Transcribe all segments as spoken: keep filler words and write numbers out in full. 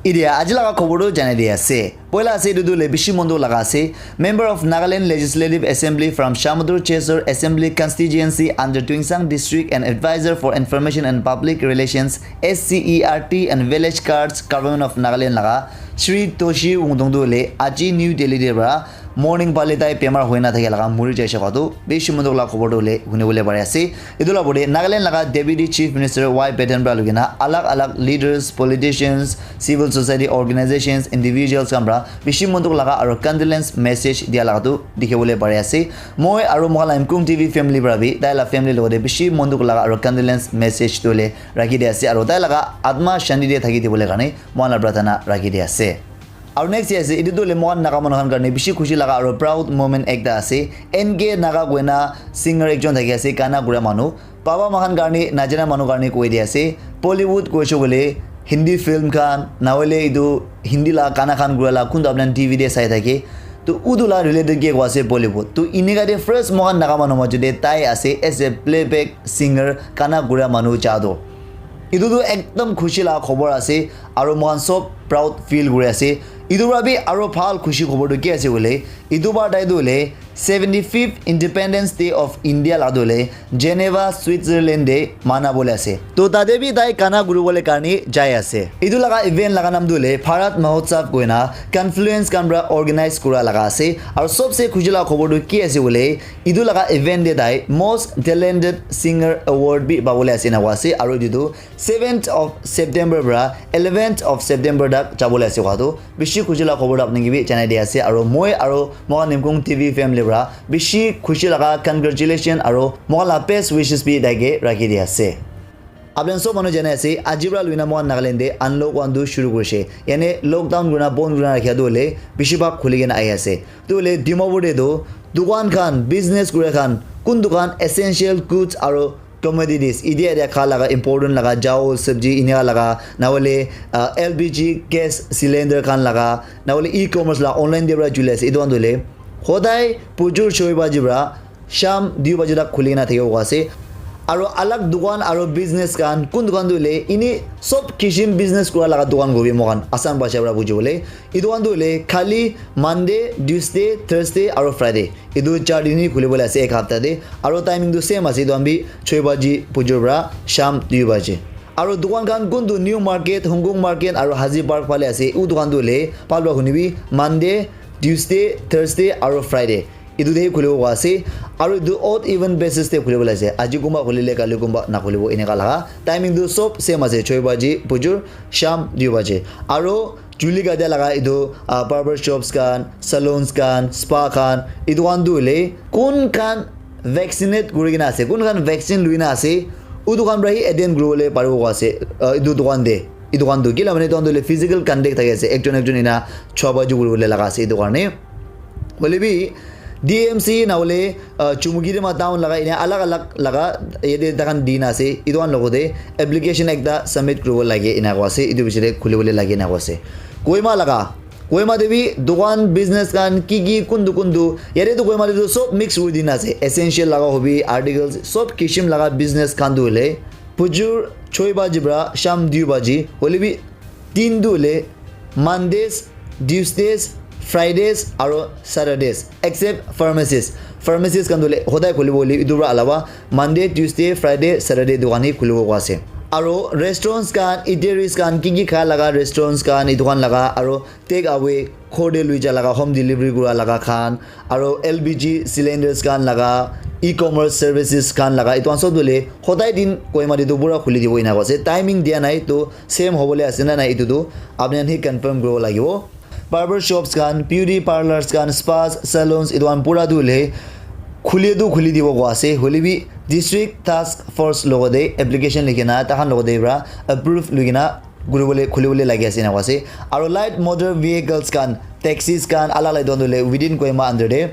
Idia aji laga khobor tu janai di ase. Poila ase etu tu le bishi mon dukh laga ase. Member of Nagaland Legislative Assembly from Shamator Chesur Assembly Constituency under Tuensang District and advisor for information and public relations S C E R T and village cards Government of Nagaland laga Shri Toshi Wungtung tu le aji New Delhi de para morning pale tai bemar hoina thake laga muri jaise koa tu bishi mon dukh laga khobor tu le huni bole pari ase. Etu la pore Nagaland laga Deputy Chief Minister Y Biren para lukina alag alag leaders, politicians, civil society organizations, individuals khan para bishi mon dukh laga aro condolence message dia laga tu dikhi bole pari ase. Moi aro moikhan la Imkung T V family para bi tai la family logote bishi mon dukh laga aro condolence message tu le rakhi di ase aro tai laga atma shanti de thaki dibole karne moikhan la prarthana rakhi di ase. Aro next day ase, etu tu le moikhan Naga manu khan karne bishi khushi laga aro proud moment ekta ase. N K Naga koina singer ekjon thaki ase, gana kura manu. Baba moikhan karne, najana manu karne koi di ase. Bollywood koise koile Hindi film khan, nahole etu Hindi la gana khan kura la kuntu apni khan T V de sai thake. To utu la related ke koa ase Bollywood. To inika de first moikhan Naga manu majo de tai ase as a playback singer, gana kura manu cha to. Etu tu ekdam khushi la khobor ase, aro moikhan sob proud feel kuri ase. Etu para bi aro bhal khushi khobor tu ki ase koile, etu bar tai tu hoile seventy fifth Independence Day of India la tu hoile Geneva, Switzerland de mana bole ase. To tate bi tai gana kuri bole karne jai ase. Etu laga event laga naam tu hoile Bharat Mahotsav koina confluence khan para organize kura laga ase. Aro sobse khushi la khobor tu ki ase koile, etu laga event de tai Most Talented Singer Award bi pabole ase ena koa ase. Aro etu tu seventh of September para eleventh of September tak jabole ase koa tu bishi khushi la khobor tu apni ke bi janai di ase. Aro moi aro moikhan Nimkung T V family para bishi khushi laga congratulation aro moikhan la best wishes bi tai ke rakhi di ase. Apni khan sob manu janai ase, aji para loina moikhan Nagaland de unlock one tu shuru kurise. Yane lockdown kurina bon kurina rakhia tu hoile bishi bhag khuli kena ahi ase. Tu hoile Dimapur de tu dukan khan, business kura khan, kun dukan essential goods aro commodities, idia idia kha laga important laga, jao, sabji, inika laga, na hoile, ah, L P G gas cylinder khan laga, na hoile e-commerce la online de para juli ase. Etu khan tu hoile hodai pujur choi baji para sham dui baji tak khuli kena thakibo koa ase. Aro alag dukan aro business khan, kun dukan tu hoile ini sob kishim business kura laga dukan kobi moikhan asan bhasha para buji bole. Etu khan tu hoile khali Monday, Tuesday, Thursday aro Friday. Etu char din hi khuli bole ase ek hapta de. Aro timing tu same ase, etu khan bi choi baji pujur para sham dui baji. Aro dukan khan kun tu New Market, Hongkong Market aro Hazi Park phale ase, u dukan tu hoile bhal para huni bi Monday, Tuesday, Thursday aro Friday. Etu de hi khulibo koa ase. Aro etu odd even basis de khulibo la ase. Aji kunba khulile, kali kunba nakhulibo, eneka laga. Timing tu sob same ase, choi baji pujur, sham dui baji. Aro chuli katia laga etu, ah, barber shops khan, salons khan, spa khan, etu khan tu hoile kun khan vaccinate kuri kena ase, kun khan vaccine lui na ase, utu khan para hi attend kuri bole paribo koa ase, ah, etu dukan de. Etu khan tu kila mane etu khan tu hoile physical contact thaki ase, ekjon ekjon ena chua baji kuri bole laga ase etu karne. Hoile bi D M C na hoile, ah, Chumukedima town laga ena alag alag laga yate takhan di na ase. Etu khan logote application ekta submit kuribo lage ena koa ase. Etu pichete khulibole lage ena koa ase. Kohima laga, Kohima te bi dukan business khan ki ki kuntu kuntu, yate tu Kohima te tu sob mix kuri dina ase. Essential laga hobi, articles, sob kishim laga business khan tu hoile pujur choi baji pra sham dui baji, hoile bi din tu hoile Mondays, Tuesdays, Fridays aro Saturdays, except pharmacies. Pharmacies khan tu hoile hodai khulibo hoile etu pra alawa Monday, Tuesday, Friday, Saturday dukan hi khulibo koa ase. Aro restaurants khan, eateries khan, ki ki kha laga restaurants khan, etu khan laga, aro take away, khor te lui ja laga, home delivery kura laga khan, aro L P G cylinders khan laga, e-commerce services khan laga, etu khan sob tu hoile hodai din Kohima te tu pura khuli dibo ena koa ase. Timing dia nai, to same hobole ase na nai, etu tu apni khan hi confirm kuribo lagibo. Barber shops khan, beauty parlors khan, spas, salons, etu khan pura tu hoile khuli tu khuli dibo koa ase. Hoile bi district task force logote application likhi na, takhan logote pra approve lui kena kuribole, khulibole lagi ase ena koa ase. Aro light motor vehicles khan, taxis khan, alak alak etu khan tu hoile within Kohima under te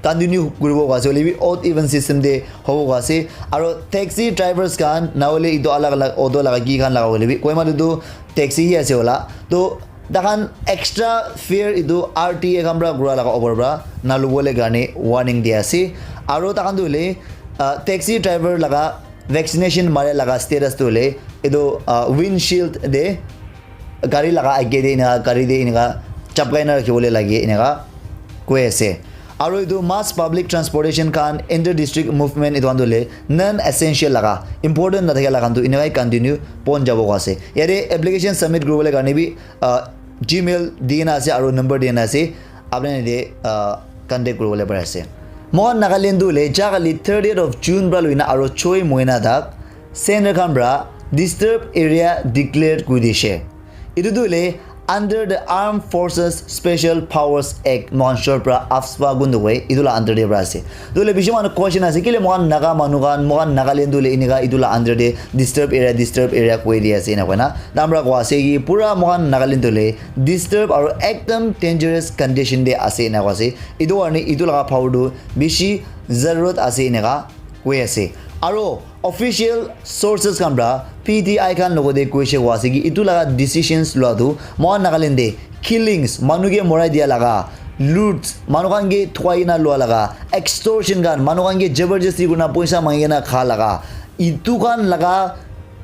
continue kuribo koa ase, hoile bi odd even system te hobo koa ase. Aro taxi drivers khan, na hoile etu alak alak auto laga ki khan laga hoile bi, Kohima te tu taxi hi ase hola. To takhan extra fare etu R T A khan pra kura laga opor pra nalubole karne warning dia ase. Aro takhan tu hoile, ah, taxi driver laga vaccination mare laga status tu hoile etu, ah, windshield te gari laga age te eneka gari te eneka chapkai na rakhiwole lage eneka koi ase. Aru etu mass public transportation khan inter district movement etu khan tu hoile non essential laga important nathakia laga khan tu eneka continue pon jabo koi ase. Yate application submit kuribole karne bi uh, Gmail di kena ase aru number di kena ase. Apni khan yate uh, contact kuribole pari ase. Mohan Nagaland tu hoile jakali thirtieth of June pra loina aru choi mohina tak center khan pra disturb area declare kuri dishe. Etu tu hoile under the Armed Forces Special Powers Act mohan short pra AFSPA kun tu koi etu la under te pra ase. Tu hoile bishi manu question ase kile mohan Naga manu khan mohan Nagaland tu hoile enika etu la under te disturb area disturb area koi di ase ena koina. Tamra koi ase ki pura mohan Nagaland tu hoile disturb aru ekdam dangerous condition te ase ena koi ase. Etu karne etu laga power tu bishi zarurat ase eneka koi ase. Aru official sources khan pra P T I khan logote koise koi ase ki etu laga decisions lua tu mohan Nagaland te killings, manu ke morai dia laga, loots, manu khan ke thuai na lua laga, extortion khan, manu khan ke jabardasti kurna poisa mangi na kha laga, itu khan laga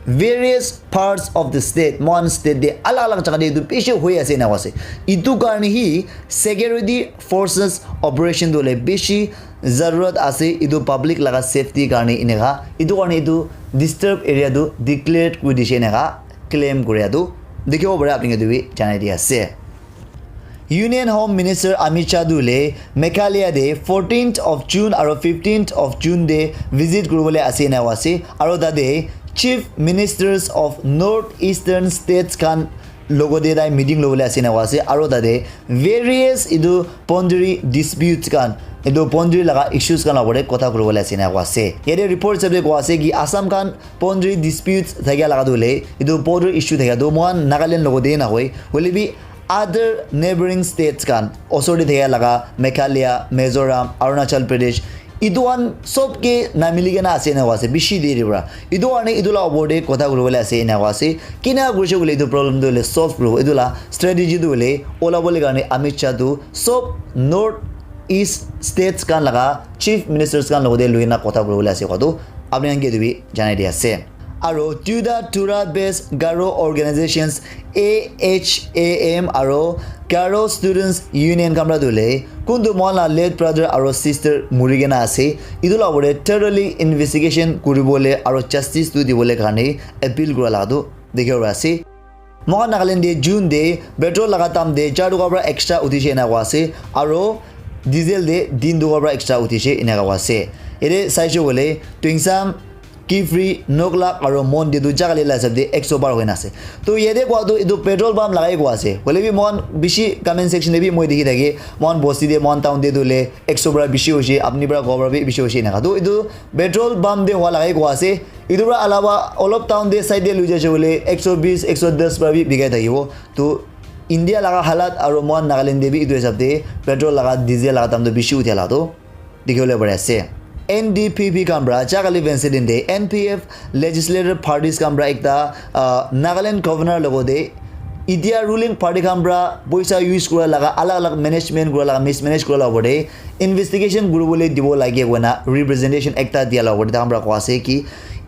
various parts of the state, mohan state de alag alag jaga de itu bishi hoi ase ena koi ase. Itu karne hi security forces operation tu hoile bishi zarurat ase itu public laga safety karne eneka. Itu karne itu disturb area tu declare kuri dishe eneka claim kuri atu dikhibo pare apni khan etu bi janai di ase. Union Home Minister Amit Shah tu hoile Meghalaya de fourteenth of June aru fifteenth of June de visit kuribole ase ena koi ase aru tate Chief Ministers of North Eastern States khan logote tai meeting lobole ase ena koi ase aru tate various etu boundary disputes khan etu boundary laga issues khan logore kotha kuribole ase ena koi ase. Yate report hisab te koi ase ki Assam khan boundary disputes thakia laga tu hoile etu border issue thakia tu mohan Nagaland logote na hoi hoile bi other neighboring states khan osor te thakia laga Meghalaya, Mizoram, Arunachal Pradesh, itu khan sob ke na mili kena ase ena koi ase, bishi deri pra. Itu karne itu la opor te kotha kuribole ase ena koi ase. Kina kurise koile itu problem tu hoile solve kuribo. Itu la strategy tu hoile olabole karne Amit Shah tu sob North East states khan laga chief ministers khan logote lui na kotha kuribole ase koa tu apni khan ke etu bi janai di ase. Aru duita Tura based Garo organizations A H A M aru Garo Students Union khan pra tu hoile kuntu mohan la late brother aru sister muri kena ase. Itu la opor te thoroughly investigation kuribole aru justice tu dibole karne appeal kura laga tu dikhibo pari ase. Mohan Nagaland te June te petrol laga dam te char toka pra extra uthi she ena koi ase aru diesel te tin toka pra extra uthi she ena koi ase. Yate sai she koile Tuensang, Kiphire, Noklak aru Mon te tu jakali la hisab te ekso par hoi na ase. To yate koi tu etu petrol pump lagai koi ase. Hoile bi mohan bishi comment section te bi moi dikhi thake mohan bosti te mohan town te tu hoile ekso pra bishi hoise, apni pra koi pra bi bishi hoise ena koi. To etu petrol pump te hua lagai koi ase. Etu pra alawa olop town te side te lui jaise koile ekso bis, ekso das pra bi bikai thakibo. To India laga halat aru mohan Nagaland te bi etu hisab te petrol laga diesel laga dam tu bishi uthia la tu dikhi bole pari ase. N D P P khan pra jakali Wednesday din te N P F legislative parties khan pra ekta uh, Nagaland governor logote itia ruling party khan pra poisa use kura laga alag alag management kura laga mismanage kura laga opor te investigation kuribole dibo lage koina representation ekta dia la opor te takhan pra koi ase ki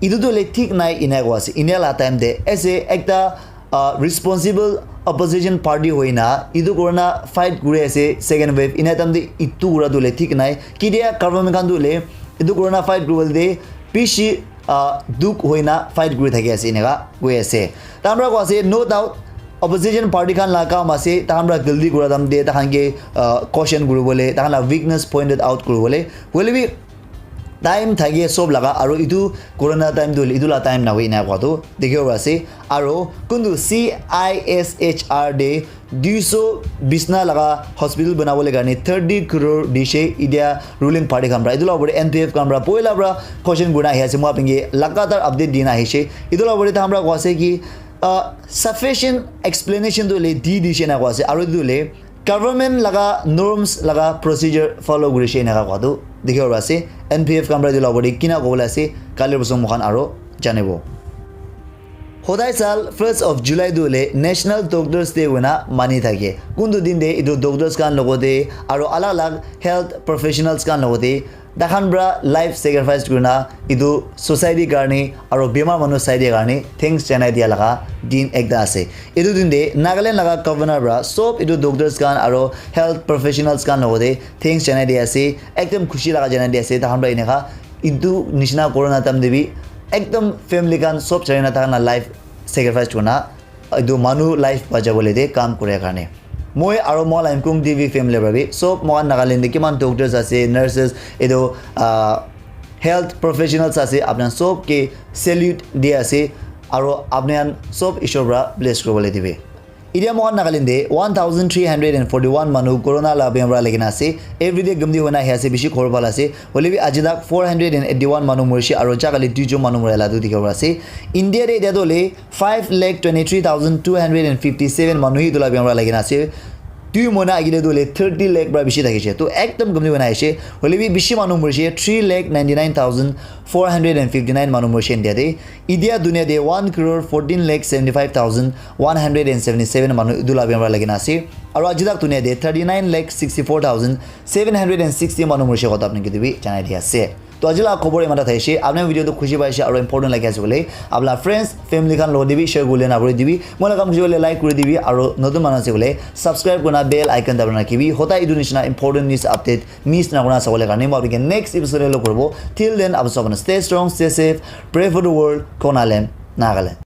itu tu hoile thik nai ena koi ase. India la time te ase ekta uh, responsible opposition party hoina itu corona fight kuri ase second wave ena time te itu kura tu hoile thik nai. Ketia government khan tu hoile itu corona fight kuribole te bishi uh, dukh hoina fight kuri thaki ase eneka koi ase. Takhan pra koi ase no doubt opposition party khan la kam ase takhan pra galti kura time te takhan ke uh, caution kuribole takhan la weakness pointed out kuribole hoile bi time thake sob laga aru itu corona time tu hoile itu la time na hoi ena koi tu dikhibo pari ase. Aru kuntu C I S H R te duiso bisna laga hospital banabole karne thirty crore dishe itia ruling party khan pra. Itu la opor te N P F khan pra poila pra caution kurina ahi ase. Moi apni ke lagatar update dina ahi ase. Itu la opor te takhan pra koi ase ki uh, sufficient explanation tu hoile di dishe ena koi ase. Aru itu hoile government laga norms laga procedure follow kurishe eneka koi tu dikhibo pari ase. N P F khan pra itu la opor te kina kobole ase kali bosong mohan aru janibo. Hodai sal first of July tu hoile National Doctors Day hoina mani thake. Kuntu din te etu doctors khan logote aro alag alag health professionals khan logote takhan pra life sacrifice kurina etu society karne aro bimar manu sai dia karne thanks janai dia laga din ekta ase. Etu din te Nagaland laga governor pra sob etu doctors khan aro health professionals khan logote thanks janai dia ase. Ekdam khushi laga janai dia ase. Takhan pra eneka etu nishina corona time te bi ekdam family khan sob chari na takhan la life sacrifice kurina etu manu life bachabo le de kam kure karne. Moi aro moi la Imkung T V family pra bi sob mohan Nagaland te kiman doctors ase, nurses, etu ah, health professionals ase, apni khan sob ke salute di ase aro apni khan sob Ishwar pra bless kuribole dibi. Etia mohan Nagaland te one thousand three hundred and forty one manu corona la bimar pra lagina ase. Everyday gumdi hoina ahi ase, bishi khor bhal ase. Hoile bi aji tak four hundred and eighty one manu morishe aro jagale duijon manu mura la tu dikhibo ase. India te etia to hoile five lakh twenty three thousand two hundred and fifty seven manu hi etu la bimar pra lagina ase. Dui mohina agile tu hoile thirty lakh pra bishi thakishe. To ekdam gumdi hoina ahishe. Hoile bi bishi manu morishe, three lakh ninety nine thousand four hundred and fifty nine manu morishe India te. Etia dunia te one crore fourteen lakh seventy five thousand one hundred and seventy seven manu etu la bimar pra lagina ase. Aro aji tak dunia te thirty nine lakh sixty four thousand seven hundred and sixty manu morishe kotha apni ke bi janai di ase. To aji la khobor iman ta thaishe. Apni video to khushi paishe aro important lagi ase bole, apna friends, family khan logot te bi share kuribole na bhuli dibi. Moi la kam khushi hoile like kuri dibi aro notun manu ase bole subscribe kurina bell icon dabana rakhibi. Hota etu nishina important news update miss na kurina sabole karne. Moi apni ke next episode te log koribo. Till then, apni sob stay strong, stay safe, pray for the world, Konalem, Nagaland.